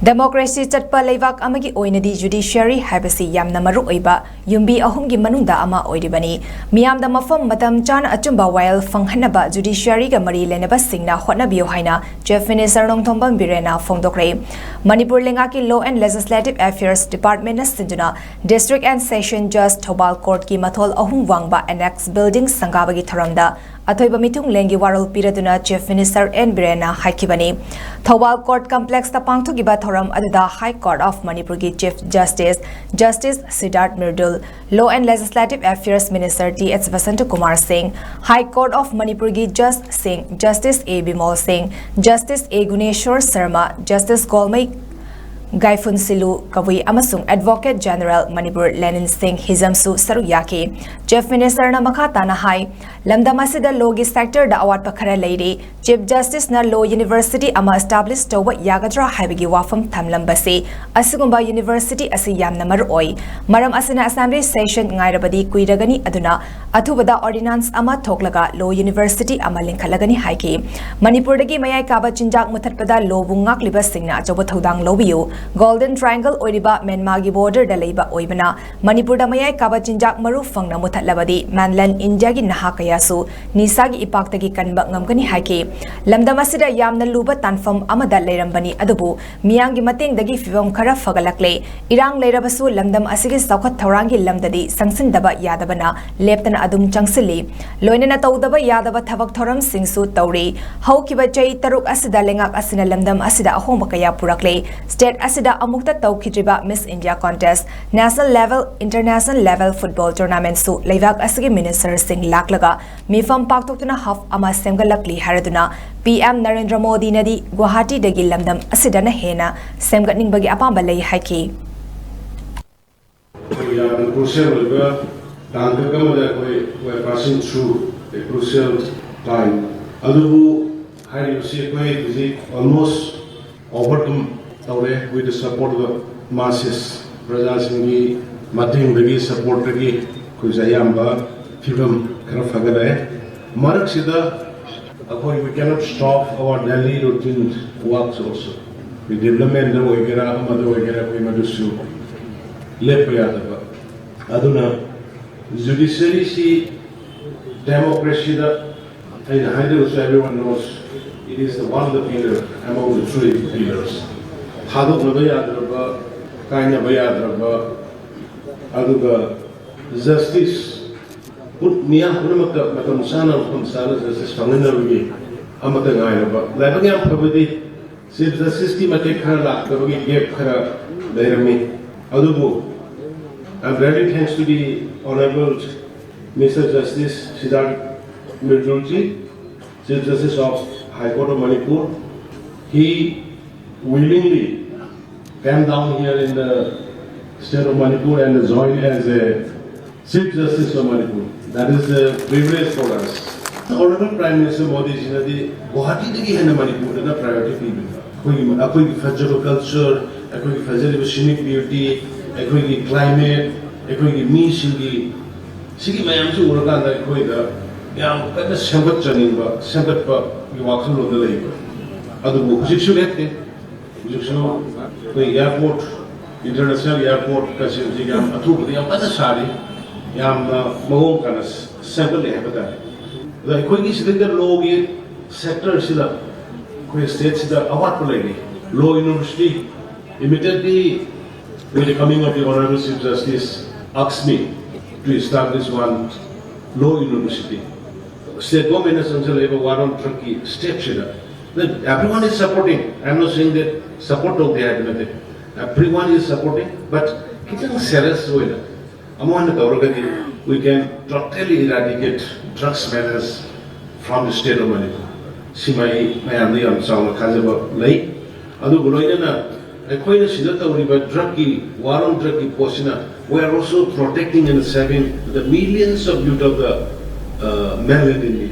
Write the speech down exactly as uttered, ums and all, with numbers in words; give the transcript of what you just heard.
Democracy ꯆꯠꯄ ꯂꯩꯕꯥꯛ ꯑꯃꯒꯤ ꯑꯣꯏꯅꯗꯤ ꯖꯨꯗꯤꯁꯤꯌꯔꯤ ꯍꯥꯏꯕꯁꯤ ꯌꯥꯝꯅ ꯃꯔꯨ ꯑꯣꯏꯕ ꯌꯨꯝꯕꯤ ꯑꯍꯨꯝꯒꯤ ꯃꯅꯨꯡꯗ ꯑꯃ ꯑꯣꯏꯔꯤꯕꯅꯤ꯫ ꯃꯤꯌꯥꯝꯗ ꯃꯐꯝ ꯃꯇꯝ ꯆꯥꯅ ꯑꯆꯨꯝꯕ ꯋꯥꯌꯦꯜ ꯐꯪꯍꯟꯅꯕ ꯖꯨꯗꯤꯁꯤꯌꯔꯤꯒ ꯃꯔꯤ ꯂꯩꯅꯕꯁꯤꯡꯅ ꯍꯣꯠꯅꯕꯤꯌꯨ ꯍꯥꯏꯅ ꯆꯤꯐ ꯃꯤꯅꯤꯁꯇꯔ ꯅꯣꯡꯊꯣꯝꯕꯝ ꯕꯤꯔꯦꯟꯅ ꯐꯣꯡꯗꯣꯛꯈ꯭ꯔꯦ꯫ ꯃꯅꯤꯄꯨꯔ ꯂꯩꯉꯥꯛꯀꯤ Law and Legislative Affairs Departmentꯅ ꯁꯤꯟꯗꯨꯅ District and Session Judge Thoubal ꯀꯣꯔꯠꯀꯤ ꯃꯊꯣꯜ ꯑꯍꯨꯝ ꯋꯥꯡꯕ ꯑꯦꯅꯦꯛꯁ ꯕꯤꯜꯗꯤꯡ ꯁꯪꯒꯥꯕꯒꯤ ꯊꯧꯔꯝꯗ ꯑꯊꯣꯏꯕ ꯃꯤꯊꯨꯡꯂꯦꯟꯒꯤ ꯋꯥꯔꯣꯜ ꯄꯤꯔꯗꯨꯅ ꯆꯤꯐ ꯃꯤꯅꯤꯁꯇꯔ ꯑꯦꯟ ꯕꯤꯔꯦꯟꯅ ꯍꯥꯏꯈꯤꯕꯅꯤ꯫ ꯊꯧꯕꯥꯜ ꯀꯣꯔꯠ ꯀꯝꯄ꯭ꯂꯦꯛꯁꯇ ꯄꯥꯡꯊꯣꯛꯈꯤꯕ ꯊꯧꯔꯝ ꯑꯗꯨꯗ ꯍꯥꯏ ꯀꯣꯔꯠ ꯑꯣꯐ ꯃꯅꯤꯄꯨꯔꯒꯤ chief justice, justice Siddharth Mridul, Law and Legislative Affairs Minister T H Basanta Kumar Singh, high court of ꯃꯅꯤꯄꯨꯔꯒꯤ ꯖꯁꯁꯤꯡ, ꯖꯁꯇꯤꯁ ꯑꯦ ꯕꯤꯃꯣꯜ ꯁꯤꯡ, ꯖꯁꯇꯤꯁ ꯑꯦ ꯒꯨꯅꯦꯁꯣꯔ ꯁꯔꯃ, ꯖꯁꯇꯤꯁ ꯒꯣꯜꯃꯩ ꯒꯥꯏꯐꯨꯟꯁꯤꯂꯨ ꯀꯕꯨꯏ ꯑꯃꯁꯨꯡ ꯑꯦꯗꯚꯣꯀꯦꯠ ꯖꯦꯅꯔꯦꯜ ꯃꯅꯤꯄꯨꯔ ꯂꯦꯅꯤꯟ ꯁꯤꯡ ꯍꯤꯖꯝꯁꯨ ꯁꯔꯨꯛ ꯌꯥꯈꯤ꯫ ꯆꯤꯐ ꯃꯤꯅꯤꯁꯇꯔꯅ ꯃꯈꯥ ꯇꯥꯅ ꯍꯥꯏ, ꯂꯝꯗꯝ ꯑꯁꯤꯗ ꯂꯣꯒꯤ ꯁꯦꯛꯇꯔꯗ ꯑꯋꯥꯠꯄ ꯈꯔ ꯂꯩꯔꯤ꯫ ꯆꯤꯐ ꯖꯁꯇꯤꯁꯅ ꯂꯣ ꯌꯨꯅꯤꯚꯔꯁꯤꯇꯤ ꯑꯃ ꯑꯦꯁꯇꯥꯕ꯭ꯂꯤꯁ ꯇꯧꯕ ꯌꯥꯒꯗ꯭ꯔꯥ ꯍꯥꯏꯕꯒꯤ ꯋꯥꯐꯝ ꯊꯝꯂꯝꯕꯁꯤ, ꯑꯁꯤꯒꯨꯝꯕ ꯌꯨꯅꯤꯚꯔꯁꯤꯇꯤ ꯑꯁꯤ ꯌꯥꯝꯅ ꯃꯔꯨ ꯑꯣꯏ꯫ ꯃꯔꯝ ꯑꯁꯤꯅ ꯑꯦꯁꯦꯝꯕ꯭ꯂꯤ ꯁꯦꯁꯟ ꯉꯥꯏꯔꯕꯗꯤ ꯀꯨꯏꯔꯒꯅꯤ, ꯑꯗꯨꯅ ꯑꯊꯨꯕꯗ ꯑꯣꯔꯗꯤꯅꯥꯟꯁ ꯑꯃ ꯊꯣꯛꯂꯒ ꯂꯣ ꯌꯨꯅꯤꯚꯔꯁꯤꯇꯤ ꯑꯃ ꯂꯤꯡꯈꯠꯂꯒꯅꯤ ꯍꯥꯏꯈꯤ꯫ ꯃꯅꯤꯄꯨꯔꯗꯒꯤ ꯃꯌꯥꯏ ꯀꯥꯕ ꯆꯤꯟꯖꯥꯛ ꯃꯨꯊꯠꯄꯗ ꯂꯣꯕꯨ ꯉꯥꯛꯂꯤꯕꯁꯤꯡꯅ ꯑꯆꯧꯕ ꯊꯧꯗꯥꯡ ꯂꯧꯕꯤꯌꯨ꯫ ꯒꯣꯜꯗꯟ ꯇ꯭ꯔꯥꯏꯡꯒꯜ ꯑꯣꯏꯔꯤꯕ ꯃ꯭ꯌꯥꯟꯃꯥꯔꯒꯤ ꯕꯣꯔꯗꯔꯗ ꯂꯩꯕ ꯑꯣꯏꯕꯅ ꯃꯅꯤꯄꯨꯔꯗ ꯃꯌꯥꯏ ꯀꯥꯕ ꯆꯤꯟꯖꯥꯛ ꯃꯔꯨ ꯐꯪꯅ ꯃꯨꯊꯠꯂꯕꯗꯤ ꯃꯦꯟꯂꯦꯟ ꯏꯟꯗꯤꯌꯥꯒꯤ ꯅꯍꯥ ꯀꯌꯥꯁꯨ ꯅꯤꯁꯥꯒꯤ ꯏꯄꯥꯛꯇꯒꯤ ꯀꯟꯕ ꯉꯝꯒꯅꯤ ꯍꯥꯏꯈꯤ꯫ ꯂꯝꯗꯝ ꯑꯁꯤꯗ ꯌꯥꯝꯅ ꯂꯨꯕ ꯇꯥꯟꯐꯝ ꯑꯃꯗ ꯂꯩꯔꯝꯕꯅꯤ, ꯑꯗꯨꯕꯨ ꯃꯤꯌꯥꯝꯒꯤ ꯃꯇꯦꯡꯗꯒꯤ ꯐꯤꯚꯝ ꯈꯔ ꯐꯒꯠꯂꯛꯂꯦ꯫ ꯏꯔꯥꯡ ꯂꯩꯔꯕꯁꯨ ꯂꯝꯗꯝ ꯑꯁꯤꯒꯤ ꯆꯥꯎꯈꯠ ꯊꯧꯔꯥꯡꯒꯤ ꯂꯝꯗꯗꯤ ꯆꯪꯁꯤꯟꯗꯕ ꯌꯥꯗꯕꯅ ꯂꯦꯞꯇꯅ ꯑꯗꯨꯝ ꯆꯪꯁꯤꯜꯂꯤ꯫ ꯂꯣꯏꯅꯅ ꯇꯧꯗꯕ ꯌꯥꯗꯕ ꯊꯕꯛ ꯊꯧꯔꯝꯁꯤꯡꯁꯨ ꯇꯧꯔꯤ꯫ ꯍꯧꯈꯤꯕ ꯆꯍꯤ ꯇꯔꯨꯛ ꯑꯁꯤꯗ ꯂꯩꯉꯥꯛ ꯑꯁꯤꯅ ꯂꯝꯗꯝ ꯑꯁꯤꯗ ꯑꯍꯣꯡꯕ ꯀꯌꯥ ꯄꯨꯔꯛꯂꯦ꯫ ꯁ꯭ꯇꯦꯠ ꯑꯁꯤꯗ ꯑꯃꯨꯛꯇ ꯇꯧꯈꯤꯗ꯭ꯔꯤꯕ miss India contest, national level, international level football ꯇꯣꯔꯅꯥꯃꯦꯟꯠꯁꯨ ꯂꯩꯕꯥꯛ ꯑꯁꯤꯒꯤ ꯃꯤꯅꯤꯁꯇꯔꯁꯤꯡ ꯂꯥꯛꯂꯒ ꯃꯤꯐꯝ ꯄꯥꯛꯊꯣꯛꯇꯨꯅ ꯍꯞ ꯑꯃ ꯁꯦꯝꯒꯠꯂꯛꯂꯤ ꯍꯥꯏꯔꯗꯨꯅ ꯄꯤ ꯑꯦꯝ ꯅꯔꯦꯟꯗ꯭ꯔ ꯃꯣꯗꯤꯅꯗꯤ ꯒꯨꯋꯥꯍꯥꯇꯤꯗꯒꯤ ꯂꯝꯗꯝ ꯑꯁꯤꯗꯅ ꯍꯦꯟꯅ ꯁꯦꯝꯒꯠꯅꯤꯡꯕꯒꯤ ꯑꯄꯥꯝꯕ ꯂꯩ ꯍꯥꯏꯈꯤ꯫ ꯑꯩꯈꯣꯏ ꯌꯥꯝꯅ crucial ꯑꯣꯏꯕ ꯇꯥꯡꯀꯛ ꯑꯃꯗ ꯑꯩꯈꯣꯏ we are passing through a crucial time. ꯑꯗꯨꯕꯨ ꯍꯥꯏꯔꯤꯕꯁꯤ ꯑꯩꯈꯣꯏ ꯍꯧꯖꯤꯛ almost overcome ꯇꯧꯔꯦ with the support of the masses. ꯄ꯭ꯔꯖꯥꯁꯤꯡꯒꯤ ꯃꯇꯦꯡꯗꯒꯤ, supportꯇꯒꯤ ꯑꯩꯈꯣꯏꯁꯦ ꯑꯌꯥꯝꯕ ꯐꯤꯕꯝ ꯈꯔ ꯐꯒꯠꯂꯛꯑꯦ꯫ ꯃꯔꯛꯁꯤꯗ ꯑꯩꯈꯣꯏ we cannot stop our daily routine works also. ꯗꯤꯕꯂꯞꯃꯦꯟꯗ ꯑꯣꯏꯒꯦꯔꯥ, ꯑꯃꯗ ꯑꯣꯏꯒꯦꯔꯥ, ꯑꯩꯈꯣꯏ ꯃꯗꯨꯁꯨ ꯂꯦꯞꯄ ꯌꯥꯗꯕ꯫ ꯑꯗꯨꯅ ꯖꯨꯗꯤꯁꯔꯤꯁꯤ ꯗꯦꯃꯣꯀ꯭ꯔꯦꯁꯤꯗ, ꯑꯩꯅ ꯍꯥꯏꯗ꯭ꯔꯒꯁꯨ, everyone knows, it is the one of the pillar among the three pillars. ꯊꯥꯗꯣꯛꯅꯕ ꯌꯥꯗ꯭ꯔꯕ, ꯀꯥꯏꯅꯕ ꯌꯥꯗ꯭ꯔꯕ, ꯑꯗꯨꯒ ꯖꯁꯇꯤꯁ ꯄꯨ-, ꯃꯤꯌꯥꯝ ꯄꯨꯝꯅꯃꯛꯇ ꯃꯇꯝ ꯆꯥꯅ, ꯃꯐꯝ ꯆꯥꯅ ꯖꯁꯇꯤꯁ ꯐꯪꯍꯟꯅꯕꯒꯤ ꯑꯃꯠꯇ ꯉꯥꯏꯔꯕ꯫ ꯂꯥꯏꯕꯛ ꯌꯥꯝ ꯐꯕꯗꯤ, ꯆꯤꯐ ꯖꯁꯇꯤꯁꯀꯤ ꯃꯇꯦꯛ ꯈꯔ ꯂꯥꯛꯇꯕꯒꯤ ꯒꯦꯞ ꯈꯔ ꯂꯩꯔꯝꯃꯤ꯫ ꯑꯗꯨꯕꯨ, I'm really thanks to the Honorable Mister Justice Siddharth Mirjulji, Chief Justice of High Court of Manipur. He willingly came down here in the state of Manipur and joined as a Chief Justice of Manipur. That is a privilege for us. Honorable Prime Minister ꯃꯣꯗꯤꯁꯤꯅꯗꯤ ꯒꯨꯋꯥꯍꯥꯇꯤꯗꯒꯤ ꯍꯦꯟꯅ ꯃꯅꯤꯄꯨꯔꯗꯅ priority ꯄꯤꯕꯅꯤ꯫ ꯑꯩꯈꯣꯏꯒꯤ, ꯑꯩꯈꯣꯏꯒꯤ ꯐꯖꯕ culture, ꯑꯩꯈꯣꯏꯒꯤ ꯐꯖꯔꯤꯕ scenic beauty, ꯑꯩꯈꯣꯏꯒꯤ climate, ꯑꯩꯈꯣꯏꯒꯤ ꯃꯤꯁꯤꯡꯒꯤ, ꯁꯤꯒꯤ ꯃꯌꯥꯝꯁꯤ ꯎꯔꯀꯥꯟꯗ ꯑꯩꯈꯣꯏꯗ ꯌꯥꯝ ꯀꯟꯅ ꯁꯦꯝꯒꯠꯆꯅꯤꯡꯕ, ꯁꯦꯝꯒꯠꯄꯒꯤ ꯋꯥꯈꯜꯂꯣꯟꯗ ꯂꯩꯕ꯫ ꯑꯗꯨꯕꯨ ꯍꯧꯖꯤꯛꯁꯨ ꯂꯦꯞꯇꯦ꯫ ꯍꯧꯖꯤꯛꯁꯨ ꯑꯩꯈꯣꯏ ꯑꯦꯌꯥꯔꯄꯣꯔꯠ, ꯏꯟꯇꯔꯅꯦꯁꯅꯦꯜ ꯑꯦꯌꯥꯔꯄꯣꯔꯠꯀꯁꯦ ꯍꯧꯖꯤꯛ ꯌꯥꯝ ꯑꯊꯨꯕꯗ ꯌꯥꯝ ꯀꯟꯅ ꯁꯥꯔꯤ, ꯌꯥꯝꯅ ꯃꯑꯣꯡ ꯇꯥꯅ ꯁꯦꯝꯒꯠꯂꯦ ꯍꯥꯏꯕ ꯇꯥꯔꯦ꯫ ꯑꯗꯣ ꯑꯩꯈꯣꯏꯒꯤ ꯁꯤꯗꯩꯗ ꯂꯣꯒꯤ ꯁꯦꯛꯇꯔꯁꯤꯗ ꯑꯩꯈꯣꯏ ꯁ꯭ꯇꯦꯠꯁꯤꯗ ꯑꯋꯥꯠꯄ ꯂꯩꯔꯤ꯫ Law university, immediately with the coming of the Honorable Chief Justice, asked me to establish one law university. State ꯒꯣꯔꯃꯦꯟꯅ ꯆꯪꯁꯤꯜꯂꯛꯏꯕ ꯋꯥꯔ ꯑꯣꯟ ꯗ꯭ꯔꯒꯀꯤ ꯁ꯭ꯇꯦꯠꯁꯤꯗ, everyone is supporting, I am not saying that support ꯇꯧꯗꯦ ꯍꯥꯏꯕ ꯅꯠꯇꯦ, everyone is supporting, but ꯈꯤꯇꯪ serious ꯑꯣꯏꯅ ꯑꯃꯨꯛ ꯍꯟꯅ ꯇꯧꯔꯒꯗꯤ, we can totally eradicate drugs menace from the state of Manipur. ꯁꯤꯃ ꯑꯩ ꯃꯌꯥꯝꯗ ꯌꯥꯝ ꯆꯥꯎꯅ ꯊꯥꯖꯕ ꯂꯩ꯫ ꯑꯗꯨꯒ ꯂꯣꯏꯅꯅ ꯑꯩꯈꯣꯏꯅ ꯁꯤꯗ ꯇꯧꯔꯤꯕ ꯗ꯭ꯔꯒꯀꯤ, ꯋꯥꯔ ꯑꯣꯟ ꯗ꯭ꯔꯒꯀꯤ ꯄꯣꯠꯁꯤꯅ, we are also protecting and saving the millions of youth of the, uh, mainland India.